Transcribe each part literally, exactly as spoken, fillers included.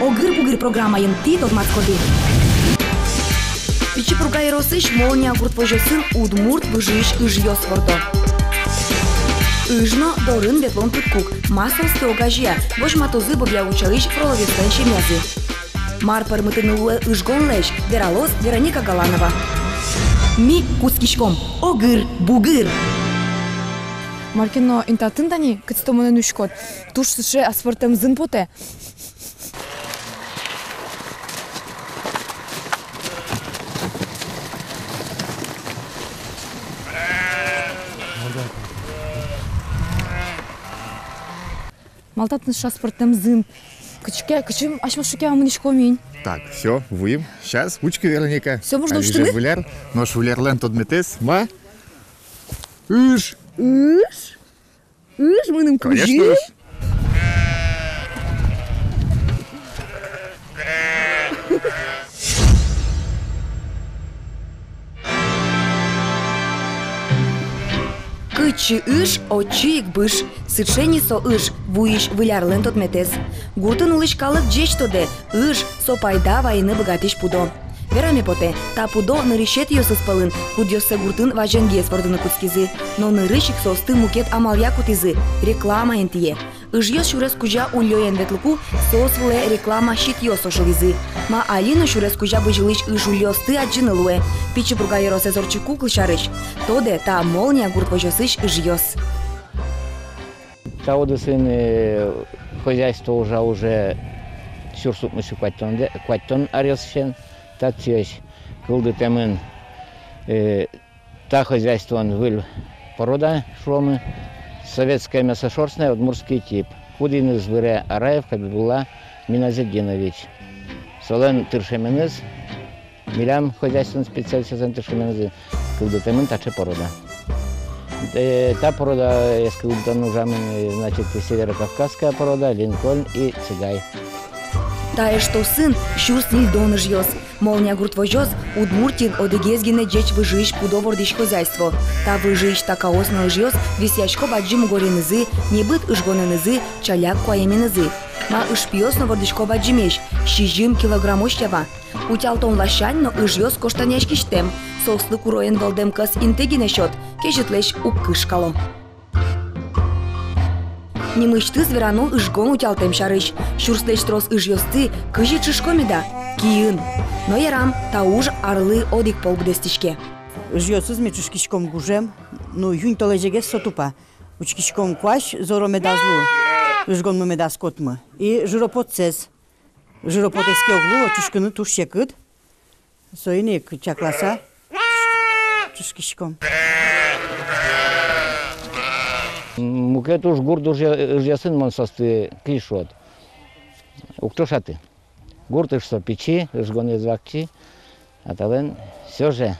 «Огыр-бугыр» программаын тӥ тодматскоды. Пичи Пурга ёросысь Молния гурт возёсын удмурт выжыысь ыжъёс вордо. Ыж но дорын ветлон кыткук, ма соосты огазея, возьматозы Бобья-Учаысь Фроловецлэн семьязы. Мар пӧрмытыны луэ ыжгонлэсь, вералоз Вероника Галанова. Ми кутскиськом. Огыр-бугыр. Мар ке но ин татын, тани кытчы тон монэ нуиськод, туж сыӵе аспӧртэм зын потэ. Мар татын сыӵе аспӧртэм зын? Кытчы ке, кытчы асьмеос шуке мынӥськом ини? Так, всё, вуим. Сейчас, учкы, Вероника. Всё, можно уштыны? Выль ар, нош выль арлэн тодметэз ма? Ыж. Ыж? Ыж мыным кузьым? Конечно, ыж. Кытчы ыж, отчы ик быж. Сыӵе ни со ыж, вуись выль арлэн тодметэз. Гуртын улӥсь калык ӟеч тодэ: ыж — со пайда вайыны быгатӥсь пудо. Вераме потэ, та пудо нырысетӥосыз пӧлын, кудъёссэ гуртын вазенгес вордыны кутскизы. Но нырысь ик соосты мукет амалъя кутӥзы: реклама интые. Ыжъёс сюрес кузя уллёен ветлыку, соос вылэ реклама щитъёс ошылӥзы. Ма али но сюрес кузя бызьылӥсь ыж уллёсты адӟыны луэ. Пичи Пурга ёросэз ортчыку, кылсярысь, тодэ та Молния гурт возёсысь ыжъёс. Та удысын, э, хозяйство ужа уже сюрс укмыс сю куатьтон, куатьтон аръёсысен. Татчыозь кылдытэмын, э, та хозяйствоын выль порода, шуомы, советская мясошёрстная, удмуртский тип. Кудӥныз выре Араев Хабибулла Миназетдинович. Солэн тыршеменыз, милям хозяйствоын специалистъёслэн тыршеменызы кылдытэмын таӵе порода. Э, та породае кылдытон ужамын, э, значит, северокавказская порода, линкольн и цыгай. Та эштосын сюрс ньыльдон ыжъёс. Молния гурт возёс Удмуртиын одӥгез гинэ ӟеч выжыысь пудо вордӥсь хозяйство. Та выжыысь такаос но ыжъёс висъясько бадӟым угоренызы, небыт ыжгонэнызы, ӵаляк куаеменызы. Ма ыжпиос но вордӥсько бадӟымесь, сизьым килограммозь сява. Утялтон ласянь но ыжъёс куштаняськисьтэм, соослы куроен вӧлдэм кӧс инты гинэ сёт, кезьытлэсь уг кышкало. Нимысьтыз верано ыжгон утялтэм сярысь. Сюрслэсь трос ыжъёсты кызьы чышко меда? Киын. Но ярам, та уж арлы одӥг пол быдэстӥське. Ыжъёсыз ми чышкиськом гужем, ну, июнь толэзегес со тупа. Учкиськом, куазь зоро медаз лу, ыжгонмы медаз котмы. И жиропотсэс. Жиропотэз ке уг лу, чышкыны туж секыт. Соин ик чакласа чышкиськом. Мукет уж гурт ыжъё-, ыжъёсын мон соосты, кызьы шуод, уг ӵошаты. Гурт ыж со пичи, ыжгонэз вакчи, а талэн всё же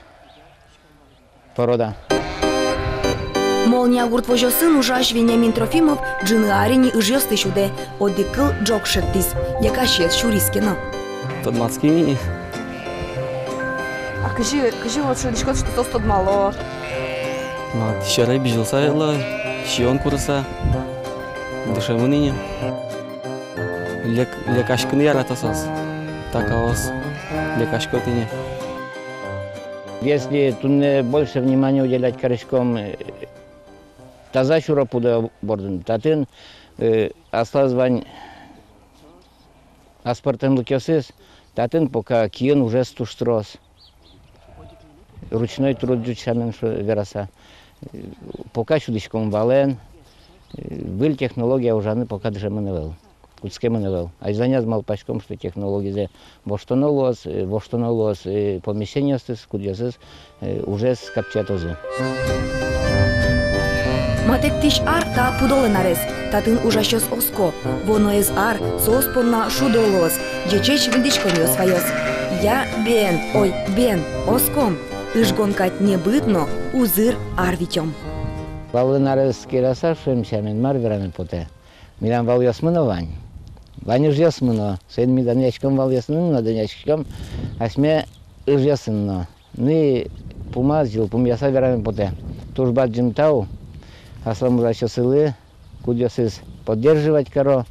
порода. Молния гурт возёсын ужась Вениамин Трофимов ӝыны ар ини ыжъёсты сюдэ. Одӥг кыл ӝог шедьтӥз, лекасез сюриз ке но. Тодматски ини. А кызьы, кызьы вот шӧдӥськод, что соос тодмало? Ну, а сьӧры бызьылса ветло, сиён курыса, дышемын ини. Лек-, лекаськыны ярато соос. Такаос лекасько тӥни. Если туннэ больше внимания уделять кариськом, э, таза сюро пудо бордын, татын, э, аслаз вань аспӧртэмлыкъёсыз, татын пока киын ужез туж трос. Ручной труд ӟуч сямен шуо, вераса. Пока сюдӥськом валэн, выль технология ужаны пока дышемын ӧвӧл, кутскемын ӧвӧл. Азьланяз малпаськом, что технологизэ воштоно луоз, э, воштоно луоз, э, помещениосыз, кудъёсыз, э, ужез капчиятозы. Матэктӥсь ар — та пудолэн арез. Татын ужасьёс оско. Вуоноез ар соос понна шудо луоз, ӟечесь выльдӥськонъёс ваёз. Я, бен, ой, бен, оском. Ыжгон кадь небыт но узыр ар витём. Валэн арез келяса шуэм сямен, мар вераме потэ. Милям валъёсмы но вань. Вань ыжъёсмы но. Соин ми данъяськом валъёсын но, данъяськиськом асьме ыжъёсын но. Ну и пумаз йылпумъяса вераме потэ. Туж бадӟым тау аслам ужасьёсылы, кудъёсыз поддерживать каро.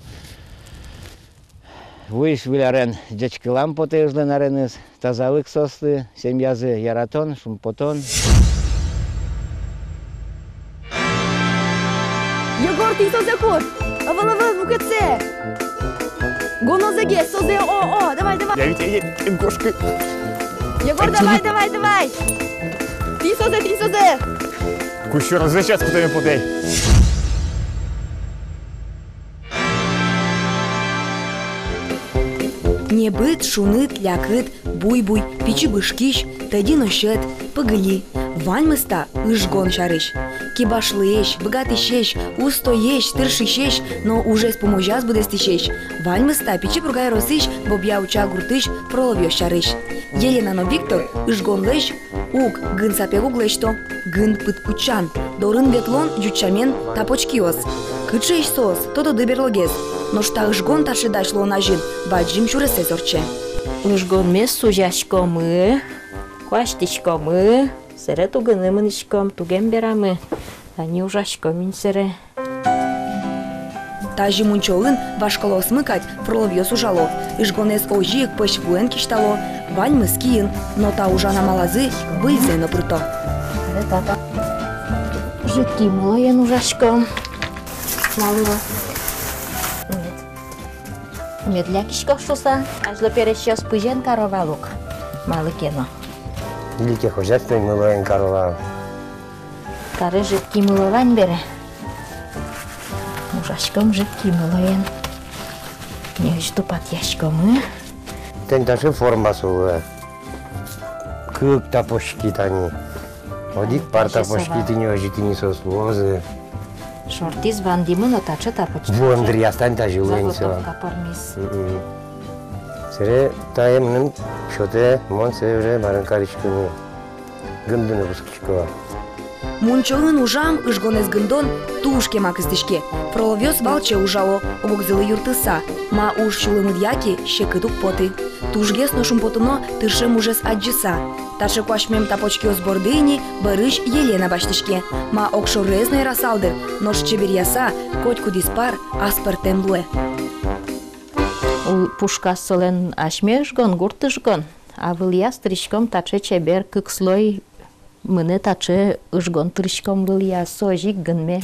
Вуись выль арен ӟечкылам потэ ыжлэн ареныз, тазалык соослы, семьязы яратон, шумпотон. Егор, тӥ созэ кур! Ӧвӧл, ӧвӧл, мукетсэ! Гонозэгес созэ, о, о, давай, давай! Я ведь, я, я, кошка. Егор, давай, давай, давай! Тӥ созэ, тӥ созэ! Кусёрзэ сейчас кутэме потэ. Небыт, шуныт, лякыт, буй-буй, пичи бышкись, тӧдьы но сьӧд, пыгыли. Ваньмыз та ыжгон сярысь. Кибашлыесь, быгатӥсесь, устоесь, тыршисесь но ужез пумозяз быдэстӥсесь. Ваньмыз та Пичи Пурга ёросысь Бобья-Уча гуртысь Фроловъёс сярысь. Елена но Виктор ыжгонлэсь уг, гын сапег уг лэсьто, гын пыдкутчан, дорын ветлон, ӟуч сямен тапочкиос. Кыӵеесь соос, тододы берлогес. Нош та ыжгон таӵе дась луон азьын бадӟым сюресэз ортче. Ыжгонмес сузяськомы, куасьтӥськомы, сэре тугыны мынӥськом, тугем берамы, тани ужаськом ини сэре. Тазьы мунчоын вашкалаосмы кадь Фроловъёс ужало. Ыжгонэз озьы ик пӧсь вуэн кисьтало, ваньмыз киын, но та ужан амалазы выльзэ но пырто. Жидкий мылоен ужаськом. Малы ке но мед лякиськоз шуса, азьло пересьёс пызен каро вал ук, малы ке но. Или ке хозяйственной мылоен каро вал. Табере жидкий мыло вань бере, ужаськом жидкий мылоен. Нёжь тупатъяськомы. Тӥни таӵе форма со луэ. Кык тапочки тани. Одӥг пар тапочки тӥни, озьы тӥни соос луозы. Шортӥз, вандӥмы но таӵе тапочки. Вуон дыръяз тани тазьы луэ ини со. Заготовка пӧрмиз. Мгм. Сэре тае мыным сётэ, мон сое уже марым карисько ни. Гындыны кутскисько. Мунчоын ужам, ыжгонэз гындон туж кема кыстӥське. Фроловъёс валче ужало, ог-огзылы юрттыса. Ма уж сюлэмыд яке, секыт уг поты. Тужгес но шумпотоно тыршем ужез адӟыса. Таӵе куасьмем тапочкиос борды ини бӧрысь Елена басьтӥське. Ма огшорез но ярасал дыр, нош чеберъяса, котькудӥз пар аспӧртэм луэ. Пушказ солэн асьме ыжгон, гурт ыжгон. А вылӥяз тыриськом таӵе чебер, кык слой мынэ таӵе ыжгон тыриськом вылӥяз, со озьы ик гынме.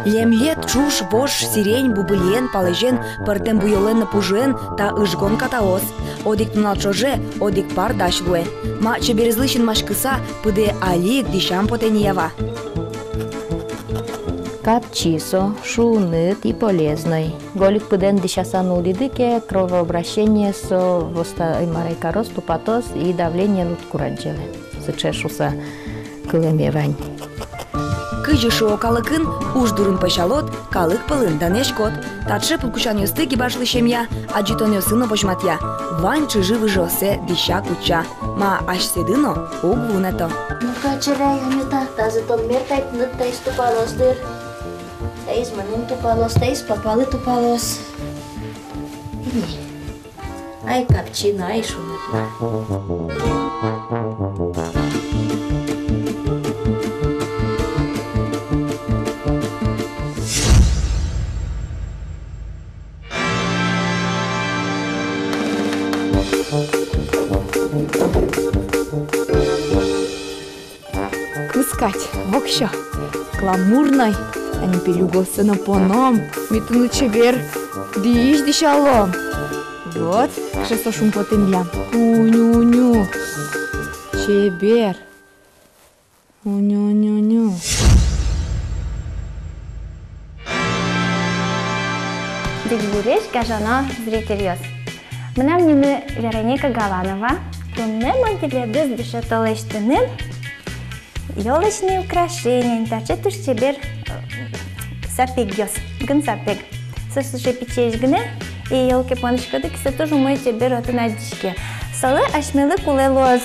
Лемлет, ӵуж, вож, сирень, бубылиен, палэзен, пӧртэм буёлэн но пужыен та ыжгон катаос. Одӥг нунал ӵоже одӥг пар дась луэ. Ма чеберезлы синмаськыса, пыдэ али ик дӥсям потэ ни, ява. Капчи со, шуныт и полезной. Гольык пыдэн дӥсяса нуллӥды ке, кровообращение со вуоз, ай, мар ай кароз, тупатоз и давление но уд курадӟелэ. Сыӵе шуса кылэме вань. Кызьы шуо калыкын, уж дурын пӧсялод, калык пӧлын данъяськод. Таӵе пыдкутчанъёсты кибашлы семья адӟытонъёсы но возьматъя, вань чыжы-выжыоссэ дӥсяк утча. Ма асьсэды но уг вунэто. Ну-ка, чырай, Анюта, тазьы тон мертайтыны, таиз тупалоз дыр. Таиз мыным тупалоз, таиз папалы тупалоз. Ини. Ай капчи но, ай шуныт но. Кыскать, воксё. Гламурной. Тани пелюгоссэ но поном. Ми тыныд чебер дӥсь дӥсялом. Вот, кыӵе со шумпотэ милям. Уню-уню. Чебер. Уню-уню-уню. Ӟечбуресь, гажано зрительёс! Мынам нимы Вероника Галанова. Туннэ мон тӥледыз дышето лэсьтыны ёлочный украшениен, таӵе туж чебер, э, сапегъёс, гын сапег. Со сыӵе пичиесь гинэ, и ёлке поныськоды ке, со туж умой, чебер отын адӟиське. Солы асьмелы кулэ луоз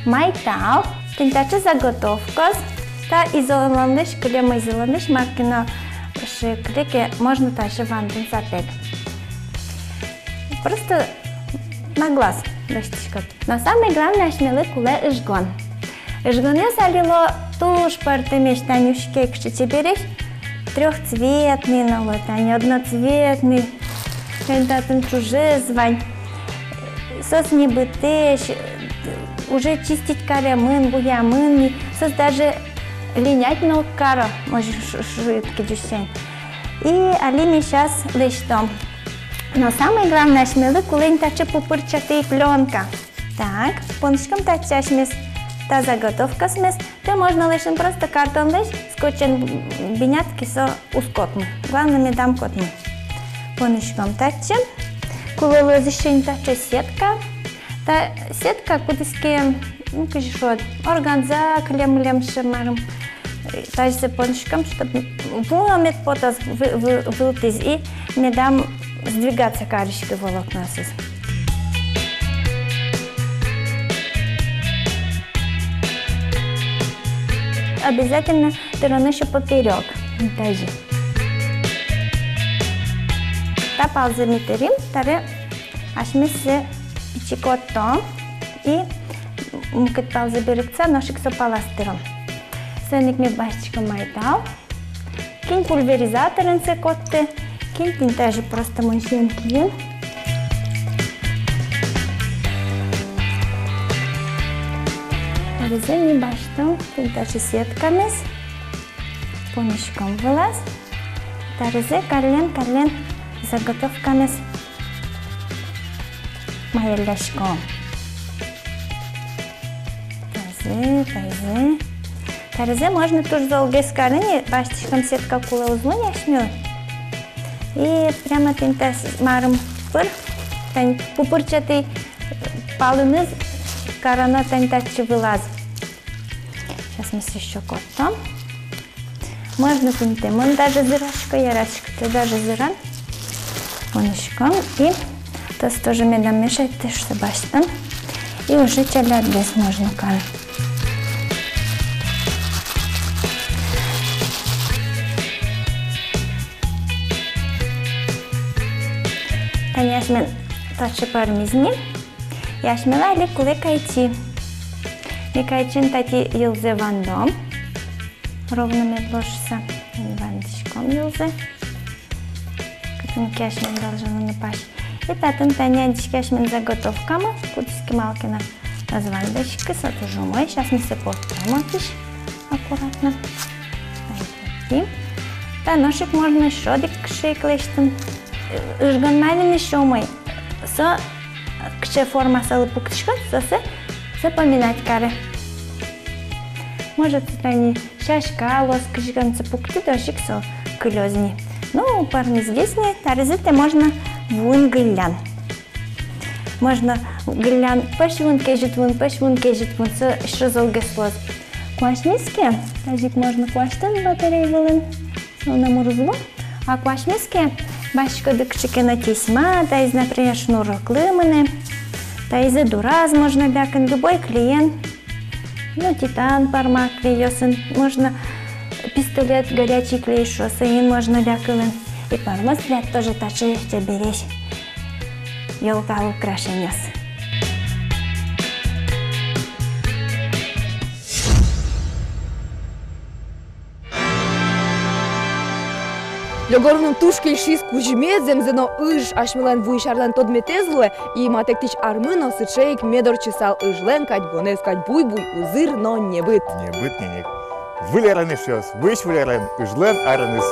майтал, тӥни таӵе заготовкаос, та изоланлэсь, кылем изоланлэсь, мар ке но, ш-, кыле ке, можно таӵе вандын сапег. Просто на глаз лэсьтӥськод. Но самый главный, асьмелы кулэ ыжгон. Ыжгонъёс али луо туж пӧртэмесь, тани учке, кыӵе чебересь, трёхцветный но луо, тани одноцветный. Тани татын ӵужез вань. Соос небытэсь, уже чистить каремын, буямын ни. Соос даже линять но уг каро, может, ш-, ш-, кыӵе ке ӟуч сямен. И али ми сейчас лэсьтом. Но самое главное, асьмелы кулэ ини таӵе пупырчатый плёнка. Так, понӥськом татчы асьмес та заготовкаосмес. Тӥ можно лэсьтыны просто картонлэсь, скотчен бинят ке, со уз котмы. Главное, медам котмы. Понӥськом татчы. Кулэ луоз ещё ини таӵе сетка. Та сетка кудӥз ке, ну, кызьы шуод, органза кылем-мылем, шимарым. Тазьы понӥськом, чтоб вуо мед потоз вы-, вы-, вылтӥз, и медам сдвигаться кариськы волокнаосыз. Обязательно тыроно ещё поперёк. Тазьы. Та палзэ ми тырим, таре асьмеос пичи коттом и мукет палзэ берыктыса, нош ик со палаз тыром. Соин ик ми басьтӥськом майтал. Кин пульверизаторен сое коттэ, кин тӥни тазьы просто мон сямен киын. Арзэ ми басьтом тӥни таӵе сеткамес, понӥськом вылаз. Арзэ каллен-каллен заготовкамес маялляськом. Тазьы, тазьы. Арзэ можно туж золгес карыны, басьтӥськом сетка кулэ уз луы ни асьмелы. И прямо тӥни та с-, марым пыр, тани пупырчатый палыныз кароно тани татчы вылаз. Сейчас ми сое ещё коттом. Можно пуньтэмын даже зырасько, яраське даже зыран. Понӥськом и тос тоже медам мешать, тыш со басьтом. И уже ӵалякгес можно карыны. Тани асьмелэн таӵе пӧрмиз ни. И асьмелы али кулэ кайчи. Ми кайчин татӥ йылзэ вандом. Ровно мед луоз шуыса. Вандӥськом йылзэ. Кытын ке асьмелэн должен луыны пась. И татын тани адӟиське асьмелэн заготовкамы, кудӥз ке малы ке но ӧз вандӥськы, со туж умой. Сейчас ми сое поттом отысь аккуратно. Тани. Та нош ик можно ещё одӥг кыӵе ик лэсьтыны. Ыжгон ма вань ещё умой. Со кыӵе форма солы пуктӥськод, сое, сое поминать каре. Может, тани сяська луоз, кызьы ке но сое пуктӥд, озьы ик со кылёз ни. Ну, пӧрмизгес ни, арзэ тӥни можно вуыны гыллян. Можно гыллян пӧсь вуыны, кезьыт вуыны, пӧсь вуыны, кезьыт вуыны, со ещё золгес луоз. Куасьмиз ке, тазьы ик можно куасьтыны батарей вылын. Со номыр уз ву. А куасьмиз ке, басьтӥськоды кыӵе ке но тесьма, таиз, например, шнуроклы мынэ. Таизэ дураз можно лякыны, любой клеен. Ну, титан пӧрма клейёсын. Можно пистолет, горячий клей шуо, соин можно лякылыны. И пӧрмоз тӥляд тоже таӵе чебересь ёлка украшениос. Лёгорным туж кельшиз кузьмез, зэмзэ но ыж асьмелэн вуись арлэн тодметэз луэ, и матэктӥсь армы но сыӵе ик мед ортчысал ыжлэн кадь бонэз кадь буй-буй, узыр но небыт. Небыт ни ик. Выль арен, эшъёс, вуись выль арен, ыжлэн ареныз.